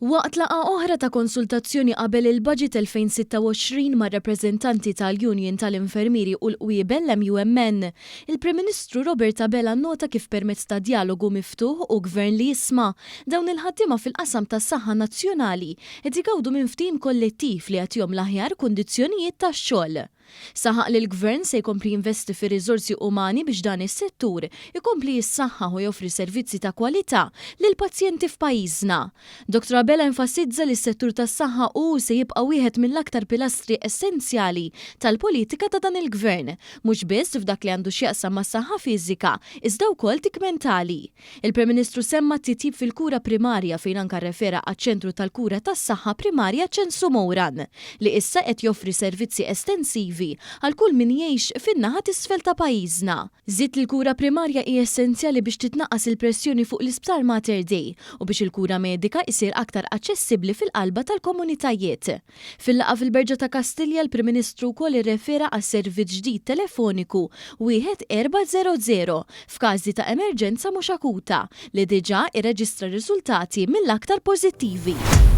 Waqt laqgħa oħra ta' konsultazzjoni qabel il-Budget 2026 mar-rappreżentanti tal-Union tal-Infermieri u l-Qwiebel, l-MUMN, il-Prim Ministru Robert Abela nnota kif permezz ta' djalogu miftuħ u Gvern li jisma', dawn il-ħaddiema fil-qasam tas-saħħa nazzjonali qed igawdu minn ftehim kollettiv li jagħtihom l-aħjar kundizzjonijiet tax-xogħol. Saħaq li l-Gvern se jkompli jinvesti fir-riżorsi umani biex dan is-settur ikompli jissaħħaħ u joffri servizzi ta' kwalità lill-pazjenti f'pajjiżna. Dottor Abela enfasizza li s-settur tas-saħħa hu u se jibqa' wieħed mill-aktar pilastri essenzjali tal-politika ta' dan il-Gvern, mhux biss f'dak li għandu x'jaqsam mas-saħħa fiżika iżda wkoll dik mentali. Il-Prim Ministru semma t-titjib fil-kura primarja fejn anke rrefera għaċ-Ċentru tal-Kura tas-Saħħa Primarja Ċensu Mouran, li issa qed joffri servizzi estensivi għal kull min jgħix fin-naħa t'isfel ta' pajjiżna. Żied li l-kura primarja hi essenzjali biex titnaqqas il-pressjoni fuq l-Isptar Mater Dei u biex il-kura medika isir aktar aċċessibbli fil-qalba tal-komunitajiet. Fil-laqgħa fil-Berġa ta' Kastilja l-Prim Ministru wkoll irrefera għas-servizz ġdid telefoniku 1400 f'każi ta' emerġenza mhux akuta, li diġà irreġistra riżultati mill-aktar pożittivi.